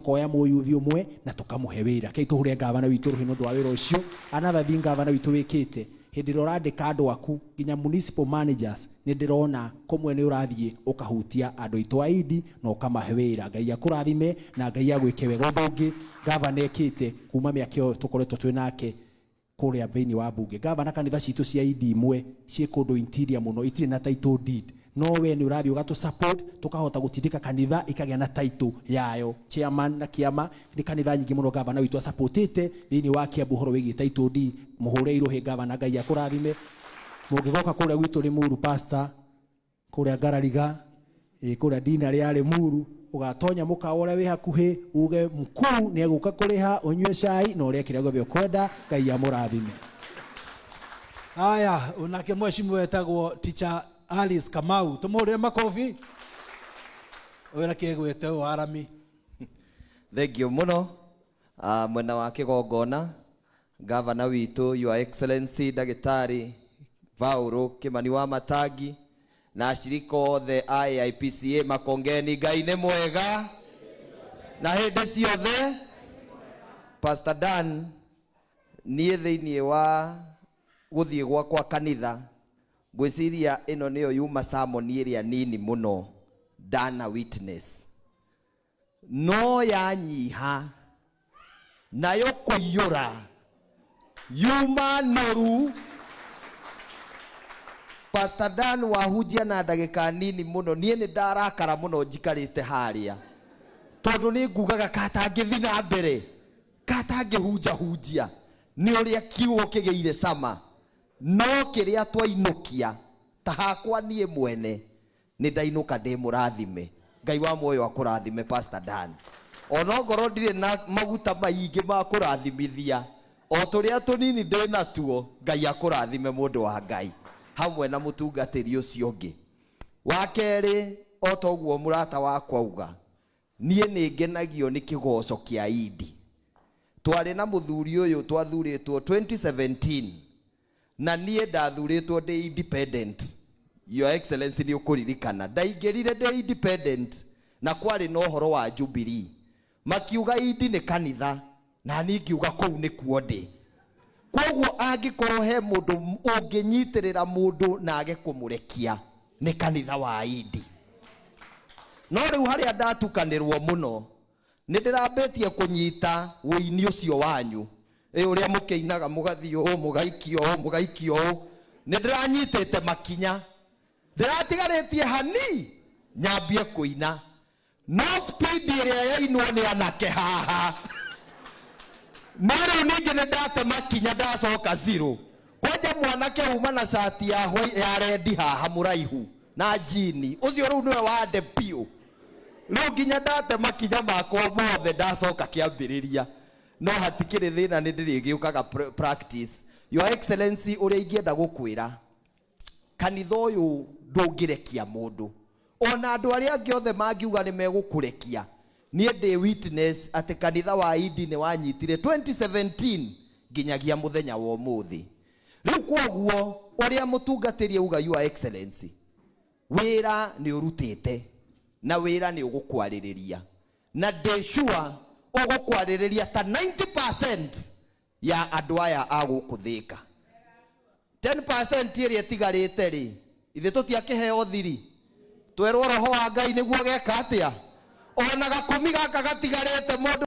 Tũkoya mũyuthi ũmwe na tũkamũhe wĩra. Kei tũhure gavana witũ rũhĩ nĩ ũndũ wa wĩra ũcio. Another thing gavana witũ wĩkĩte, hĩndĩ ĩrĩa ũrandĩka andũ aku nginya municipal managers, nĩ ndĩrona kũmwe nĩ ũrathiĩ ũkahutia andũ aitũ a Indi na ũkamahe wĩra. Ngai akũrathime na Ngai agwĩke wega. Ũndũ ũngĩ gavana ekĩte kuma mĩaka ĩyo tũkoretwo twĩ nake kũrĩa thĩinĩ wa bunge, gavana, kanitha citũ cia Indi imwe ciĩ kũndũ interior mũno, itirĩ na title deed, no we nĩ ũrathiĩ ũgatũ support tũkahota gũtindĩka kanitha ikagĩa na title yayo. Chairman na kĩama nĩ kanitha nyingĩ mũno gavana witũ asupportĩte thĩinĩ wa Kiambu ũhoro wĩgiĩ title deed. Mũhũre irũhĩ gavana, Ngai akũrathime. Mũngĩgoka kũrĩa gwitũ Limuru, pastor, kũrĩa Ngarariga, ĩ kũrĩa dinarĩ ya Limuru, ũgatonya mũkawa ũrĩa wĩ hakuhĩ, uge mkuu nĩ egũka kũrĩha, ũnyue cai na ũrĩe kĩrĩa gĩothe ũkwenda. Ngai amũrathime. Haya, onake mheshimiwa etagwo Teacher Alice Kamau, tumuhurire makobi. Ũyũ rakĩgwĩte ũyũ arami. Thank you mũno. Mwena wa kĩgongona, gavana witũ, Your Excellency Ndagĩtarĩ Paul Kimani wa Matangi, na ashirika othe a AIPCA Makongeni, Ngai nĩ mwega na hĩndĩ ciothe. Pastor Dan, niĩ thĩinĩ wa gũthiĩ gwakwa kanitha, ngwĩciria ĩno nĩyo yuma sermon ĩrĩa nini mũno ndana witness, no yanyiha nayo kũiyũra yuma noru. Pastor Dan, wahunjia na ndagĩka nini mũno, niĩ nĩ ndarakara mũno njikarĩte harĩa, tondũ nĩ ngugaga katangĩthi na mbere, katangĩhunjahunjia nĩ ũrĩa kiugo kĩgĩire cama. No kĩrĩa twainũkia ta hakwa niĩ mwene, nĩ ndainũka ndĩ mũrathime. Ngai wa muoyo akũrathime, Pastor Dan. Onongorwo ndirĩ na maguta maingĩ ma kũrathimithia, o tũrĩa tũnini ndĩ natuo, Ngai akũrathime, mũndũ wa Ngai, hamwe na mũtungatĩri ũcio ũngĩ. Wa kerĩ, o toguo mũrata wakwa auga, niĩ nĩ ngenagio nĩ kĩgoco kĩa Indi. Twarĩ na mũthuri ũyũ twathurĩtwo 2017, na niĩ ndathurĩtwo ndĩ independent. Your Excellency, nĩ ũkũririkana ndaingĩrire ndĩ independent, na kwarĩ na ũhoro wa Jubilee, makiuga Indi nĩ kanitha, na niĩ ngiuga kũu nĩkuo ndĩ. Koguo angĩkorwo he mũndũ ũngĩnyitĩrĩra mũndũ na age kũmũrekia, nĩ kanitha wa Indi. No rĩu harĩa ndatukanĩrwo mũno, nĩ ndĩrambĩtie kũnyita wũini ũcio wanyu, ĩ ũrĩa mũkĩinaga, mũgathiĩ ũũ, mũgaikio ũũ, mũgaikio ũũ, nĩ ndĩranyitĩte makinya, ndĩratigarĩtie hani nyambie kũina, no speed ĩrĩa yainwo nĩ anake haha, no rĩu ningĩ nĩ ndate makinya, ndacoka zero. Kwanja mwanake uma na cati ya, ya rendi haha mũraihu na jini, ũcio rĩu nĩwe wande biũ. Rĩu nginya ndate makinya makwa mothe, ndacoka kĩambĩrĩria, no hatikĩrĩ thĩna, nĩ ndĩrĩgĩũkaga practice. Your Excellency, ũrĩa ingĩenda gũkwĩra, kanitha ũyũ ndũngĩrekia mũndũ. Ona andũ arĩa angĩ othe mangiuga nĩ megũkũrekia, niĩ ndĩ witness atĩ kanitha wa Indi nĩ wanyitire 2017 nginyagia mũthenya wa ũmũthĩ rĩu. Kwoguo ũrĩa mũtungatĩri auga, Your Excellency, wĩra nĩ ũrutĩte na wĩra nĩ ũgũkwarĩrĩria, na ndĩ sure ũgũkwarĩrĩria ta 90% ya andũ aya a gũkũ Thĩka. 10% ĩrĩa ĩtigarĩte rĩ, ithe tũtiakĩheo thiri, twerwo roho wa Ngai nĩguo geka atĩa. Ona gakũmi gaka gatigarĩte, mũndũ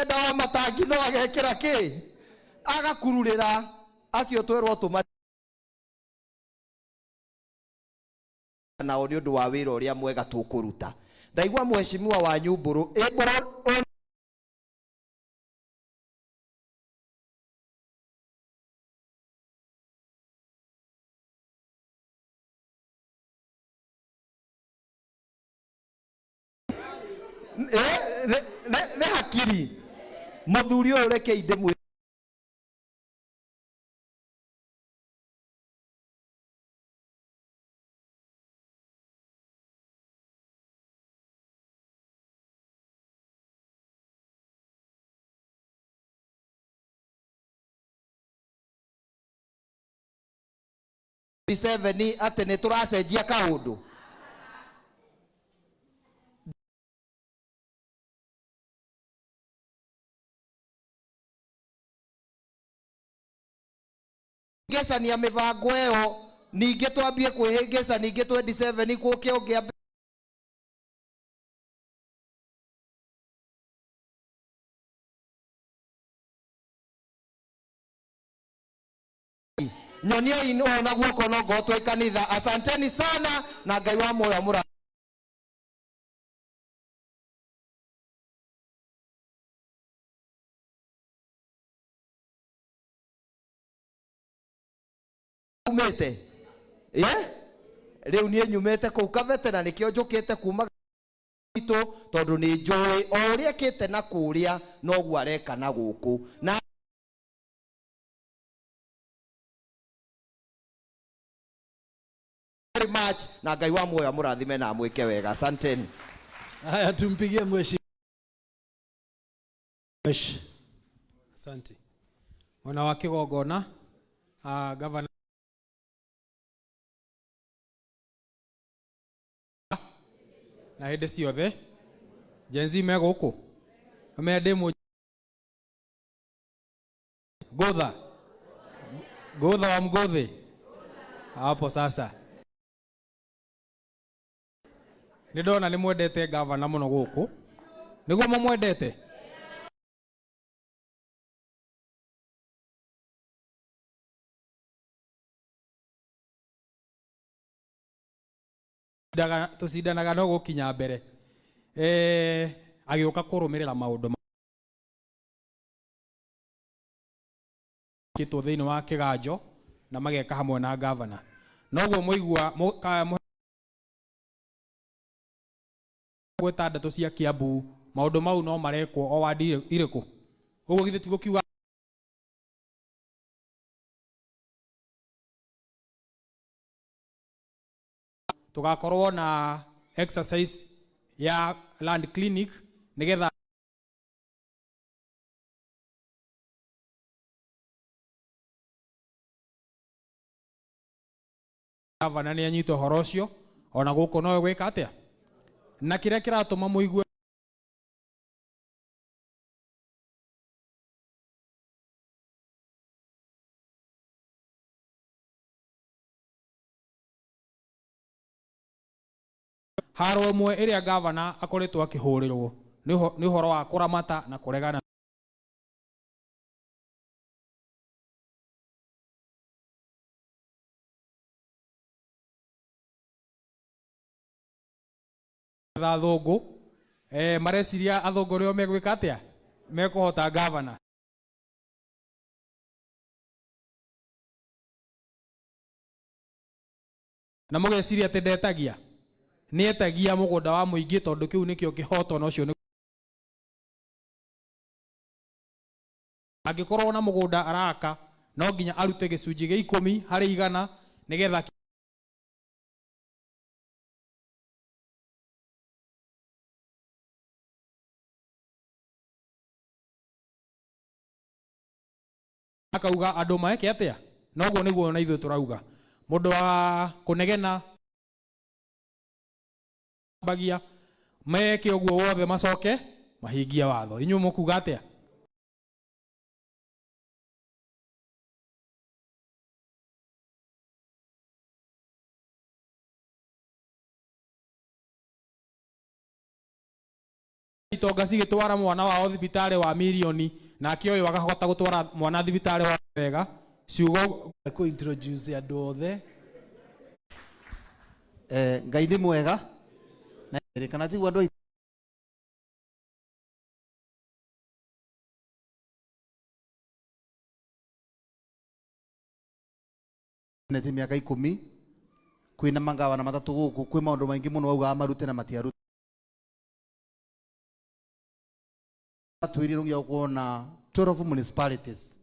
enda wa Matangi no agekĩra kĩ agakururĩra acio twerwo tũma nao nĩ ũndũ wa wĩra ũrĩa mwega tũkũruta. Ndaigua mheshimiwa wa Nyumbũrũ ĩ mbũrũ. Nĩ hakiri mũthuri ũyũ, rekei ndĩmwĩ seven atĩ nĩ tũracenjia kaũndũ. Kwĩhĩngĩcania mĩbango ĩyo, ningĩ twambie kwĩhĩngĩca ningĩ 27 gũke ũngĩ nyoniai ũũ na guoko no ngorwo twĩ kanitha. Asanteni sana na Ngai wa muoyo amũra. Umĩte ye rĩu niĩ nyumĩte kũu Kabete na nĩkĩo njũkĩte kuma itũ, tondũ nĩ njũĩ o ũrĩa ekĩte na kũrĩa noguo areka na gũkũ na very much, na Ngai wa muoyo amũrathime na amwĩke wega. Asanteni. Haya, tumpigie mheshimiwa. Asante. Mwena wa kigongona, gavana na hĩndĩ ciothe Gen Z me gũkũ me ndĩ mũ ngũtha ngũtha wa mgũthĩ hapo sasa. Nĩ ndona nĩ mwendete gavana mũno gũkũ, nĩguo mũmwendete. Tũcindanaga no gũkinya mbere. Agĩũka kũrũmĩrĩra maũndũ mekĩtwo thĩinĩ wa kĩganjo na mageka hamwe na gavana. Noguo mũigua gwĩta ndeto cia Kiambu, maũndũ mau no marekwo o wadi irĩkũ. Ũguo githĩ ti gũkiuga tũgakorwo na exercise ya land clinic nigetha gavana nĩ anyita ũhoro ũcio ona gũkũ no gwĩka atĩa na kĩrĩa kĩratũma mũigue haro ĩmwe ĩrĩa gavana akoretwo akĩhũrĩrwo nĩ ũhoro wa kũramata na kũregana athũngũ. Mareciria athũngũ nĩo megwĩka atĩa, mekũhota gavana. Na mũgeciria atĩ ndetagia, nĩetagia mũgũnda wa mũingĩ tondũ kĩu nĩkĩo kĩhoto na ũcio nĩ angĩkorwo na mũgũnda araka no nginya arute gĩcunjĩ gĩa 10 harĩ 100 nĩgetha akauga andũ maeke atĩa. Noguo nĩguo na ithuĩ tũrauga mũndũ wa kũnegena bagia meke ũguo wothe macoke mahingie watho. Inyuĩ mũkuga atĩa? Itonga cigĩtwara mwana wao thibitarĩ wa mirioni nake ũyũ akahota gũtwara mwana thibitarĩ wa wega ciugo Kũ introduce andũ othe. Ngai nĩ mwega na kana tiguo andũ aitũ? Nete mĩaka 10 kwĩna mangavana matatũ gũkũ, kwĩ maũndũ maingĩ mũno augaga marute na matiarute. Twĩrire nginya gũkorwo na 12 municipalities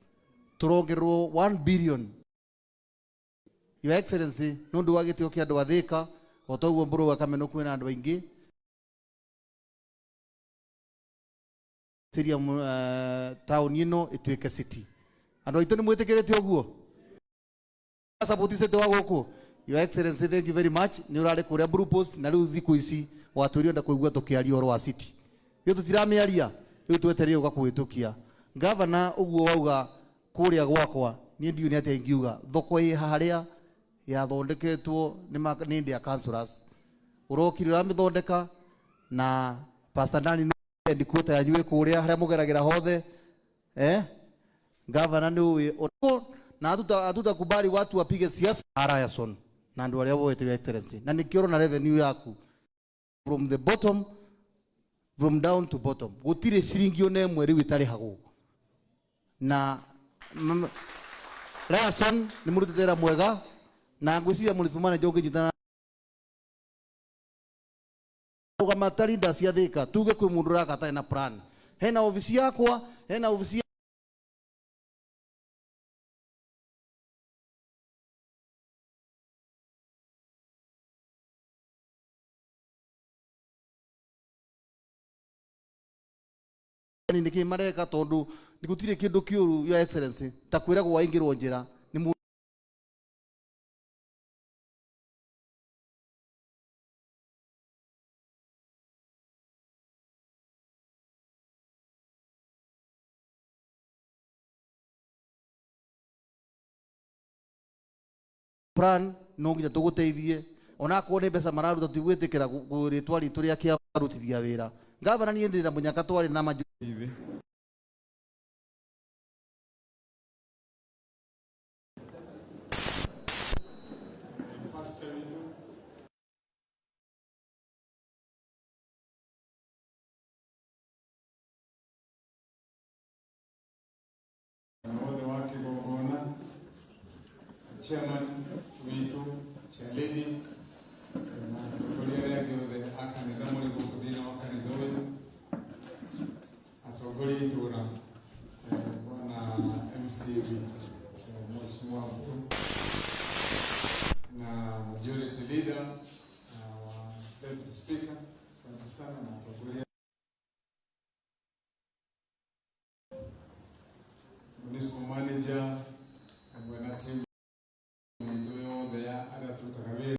tũrongererwo 1 billion. Your Excellency, nĩ ũndũ wa gĩtĩo kĩa andũ a Thĩka, o ta ũguo mbũrũ wa Kameno kwĩna andũ aingĩ Stadium, taũni ĩno ĩtuĩke city. Andũ aitũ nĩ mwĩtĩkĩrĩte ũguo? Support city wa gũkũ. Your Excellency, thank you very much. Nĩ ũrarĩ kũrĩa Blue Post na rĩu thikũ ici watwĩrire enda kũigua tũkĩaria ũhoro wa city. Ithuĩ tũtiramĩaria, rĩu twetereire ũka kũhĩtũkia. Gavana, ũguo wauga kũrĩa gwakwa Niĩ ndiũĩ nĩ atĩa ingiuga thoko ĩ harĩa yathondeketwo nĩ ndĩ ya councillors ũrokire ũramĩthondeka na Pastor Dani headquarter yanyu ĩ kũrĩa harĩa mũgeragĩra hothe Governor nĩ ũĩ na hatutakubali watu wapige siasa Ryerson na andũ arĩa woete Your Excellency na nĩkĩo ũrona revenue yaku from the bottom, from down to bottom, gũtirĩ ciringi ona ĩmwe rĩu ĩtarĩhagwo na Ryerson nĩ mũrutĩte wĩra mwega na ngwĩciria municipal manager ũngĩnyitana rũgama ta leaders cia Thika tuge kwĩ mũndũ ũraka atarĩ na plan. Hena ofici yakwa, hena ofici nä mareka tondu gutire kindu kiuru Your Excellency ta kwiragwo waingirwo njira ni plan no nginya tuguteithie onakorwo nĩ mbeca mararuta tigwĩtĩkĩra rĩtwa ritũ rĩa kĩarutithia wĩra. Gavana niĩ ndĩra mũnyaka twarĩ na manju wothe wa kĩgongona, chairman witũ, chairlady na atongoria arĩa angĩ othe a kanitha mũrĩ gũkũ thĩinĩ wa kanitha ũyũ, atongoria a itũũra, bwana MCA witũ, Mheshimiwa Mkuu na majority leader wa deputy speaker, asante sana na atongoria municipal manager hamwe na timu itũ yothe ya arĩa tũrutaga wĩra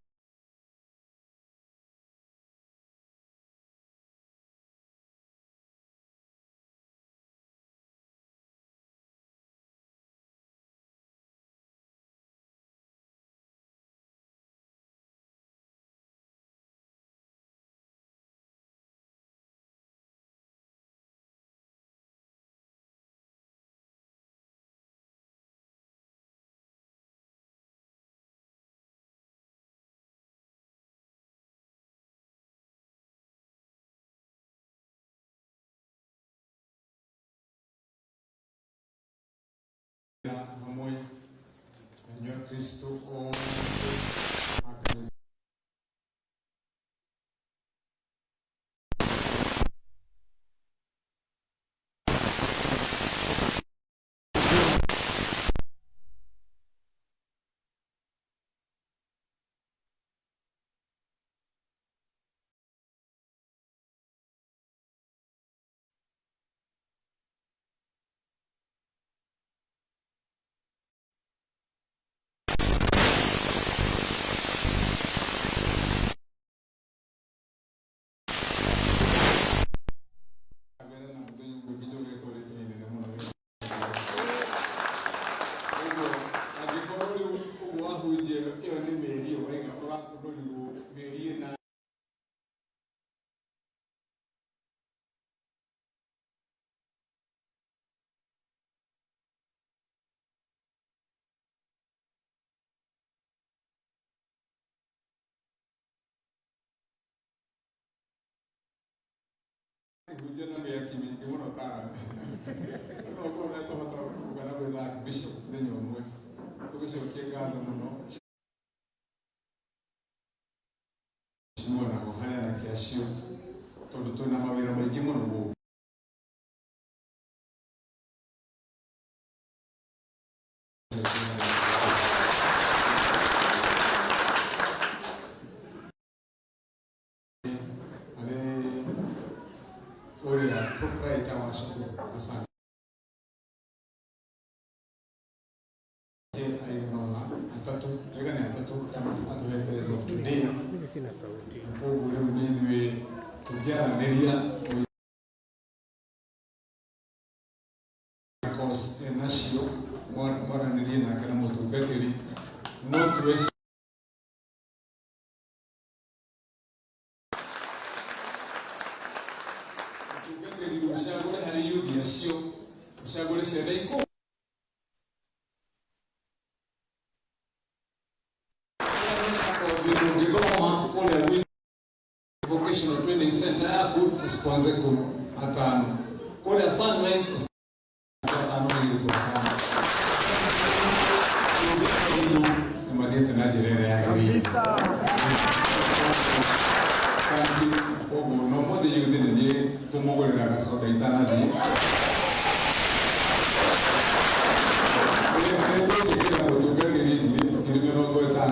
hamwe na inyuĩ Kristo othe a kanitha. Hunjia na mĩaki mĩingĩ mũno tawe no korwo nĩ tũhota kũgana gwĩtha bishop mũthenya ũmwe tũgĩcokie ngatho mũno mheshimiwa nao harĩ anake acio tondũ twĩna mawĩra maingĩ mũno gũkũ. Ũrĩa proprietor wa cukuru asante aigana ũna atatũ aigana atatũ atũhete as of today. Koguo rĩu nĩ ithuĩ tũngĩaranĩria course nacio Mwaranĩrie nake na mũtungatĩri no tuwe mũtungatĩri ũcagũre harĩ yuthi acio ũcagũre ciana ikũmi ũngĩthoma kũrĩa vocational training center yaku tusiponze ku atano kũrĩa Sunrise atano nĩ atano nĩ mathiĩte na njĩra ĩrĩa yagĩrĩire kanti koguo no mũthĩ yuthi nĩ niĩ kũmũgũrĩra gacoda itanathiĩ nĩngũĩtĩkĩra mũtungatĩri 50,000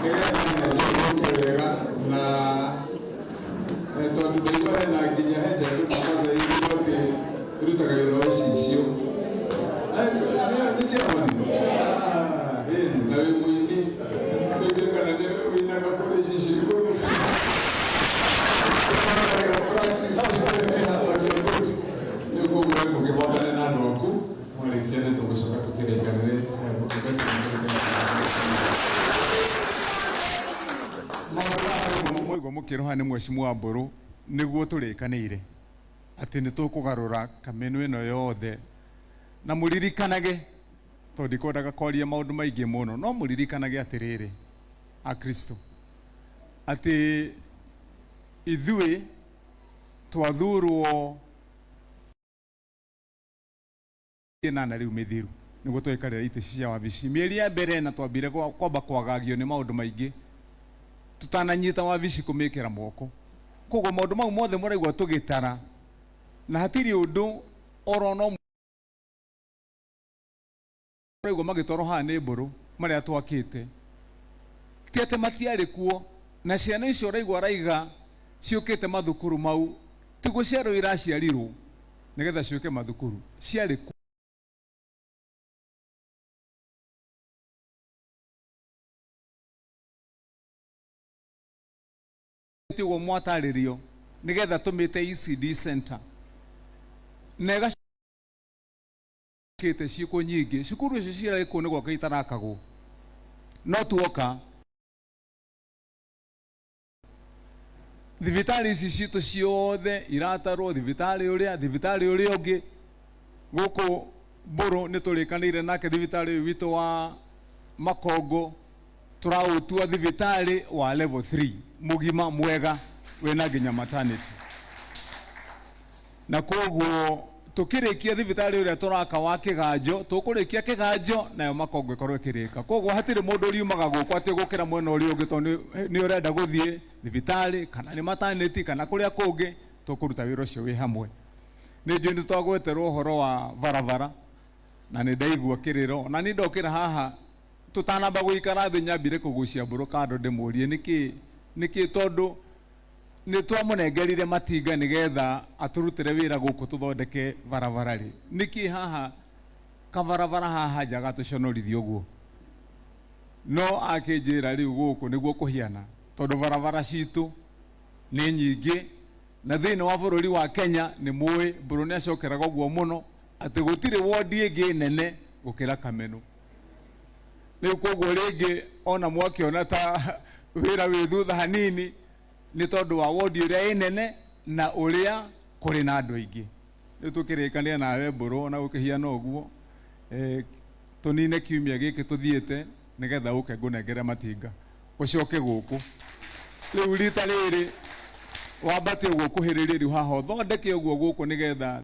nĩgetha nyanjĩrĩke wega na tondũ ndaigua hena nginya he njandu Mombasa ĩigua atĩ ĩrutaga wĩra wa icicio nĩ chairman ĩni na wĩ mũini tũigue kana nĩ wĩinaga kũrĩ icicio igũrũ nĩ koguo mũkĩhotane na andũ aku mwarĩkia nĩ tũgũcoka tũkĩrĩkanĩre mwaigua mũkĩroha nĩ mheshimiwa Mbũrũ nĩguo tũrĩkanĩire atĩ nĩ tũkũgarũra kameno ĩno yothe na mũririkanage tondũ ndikwendaga kwaria maũndũ maingĩ mũno no mũririkanage atĩrĩrĩ Akristo atĩ ithuĩ twathurwo ĩnana rĩu mĩthiru nĩguo twaikarĩra itĩ cia wabici mĩeri ya mbere na twambire kwamba kwagagio nĩ maũndũ maingĩ tutananyita wabici kũmĩkĩra moko koguo maũndũ mau mothe mũraigua tũgĩtara na hatirĩ ũndũ oro no mũraigua magĩtwarwo haha nĩ Mbũrũ marĩa twakĩte ti atĩ matiarĩ kuo na ciana icio ũraigua araiga ciũkĩte mathukuru mau ti gũciarwo iraciarirwo nĩgetha ciũke mathukuru ciarĩ kuo tiguo mwatarĩrio nĩgetha tũmĩte ECD center na ĩgacokete ciĩko nyingĩ cukuru icio cirarĩ kuo nĩ gwaka itarakagwo no tuoka thibitarĩ ici citũ ciothe iratarwo thibitarĩ ũrĩa ũngĩ gũkũ Mbũrũ nĩ tũrĩkanĩire nake thibitarĩ ũyũ witũ wa Makongo tũraũtua thibitarĩ wa level 3 mũgima mwega wĩna nginya maternity na koguo tukirikia thibitarĩ ũrĩa tũraka wa Kĩganjo tũkũrĩkia Kĩganjo nayo Makongo ĩkorwo ĩkĩrĩka koguo hatirĩ mũndũ ũriumaga gũkũ atĩ gũkĩra mwena ũrĩa ũngĩ tondũ nĩ ũrenda gũthiĩ thibitarĩ kana nĩ maternity kana kũrĩa kũngĩ tũkũruta wĩra ũcio wĩ hamwe nĩ njũĩ nĩ twagweterwo ũhoro wa barabara na nĩ ndaigua kĩrĩro na nĩ ndokĩra haha tũtanamba gũikara thĩ nyambire kũgucia Mbũrũ kando ndĩmũrie nĩkĩ tondũ nĩ twamũnengerire matinga nĩgetha atũrutĩre wĩra gũkũ tũthondeke barabara rĩ nĩkĩ haha kabarabara haha nja gatũconorithia ũguo no akĩnjĩra rĩu gũkũ nĩguo kũhiana tondũ barabara citũ nĩ nyingĩ na thĩinĩ wa bũrũri wa Kenya nĩ mũĩ Mbũrũ nĩ acokeraga ũguo mũno atĩ gũtirĩ wondi ĩngĩ nene gũkĩra Kameno rĩu koguo rĩngĩ ona mwakĩona ta wĩra wĩ thutha hanini nĩ tondũ wa wondi ĩrĩa ĩnene na ũrĩa kũrĩ na andũ aingĩ rĩu tũkĩrĩkania nawe Mbũrũ ona gũkĩhiana ũguo tũnine kiumia gĩkĩ tũthiĩte nĩgetha ũke ngũnengere matinga ũcoke gũkũ rĩu rita rĩrĩ wambate ũguo kuhĩrĩrie rĩu haha ũthondeke ũguo gũkũ nĩgetha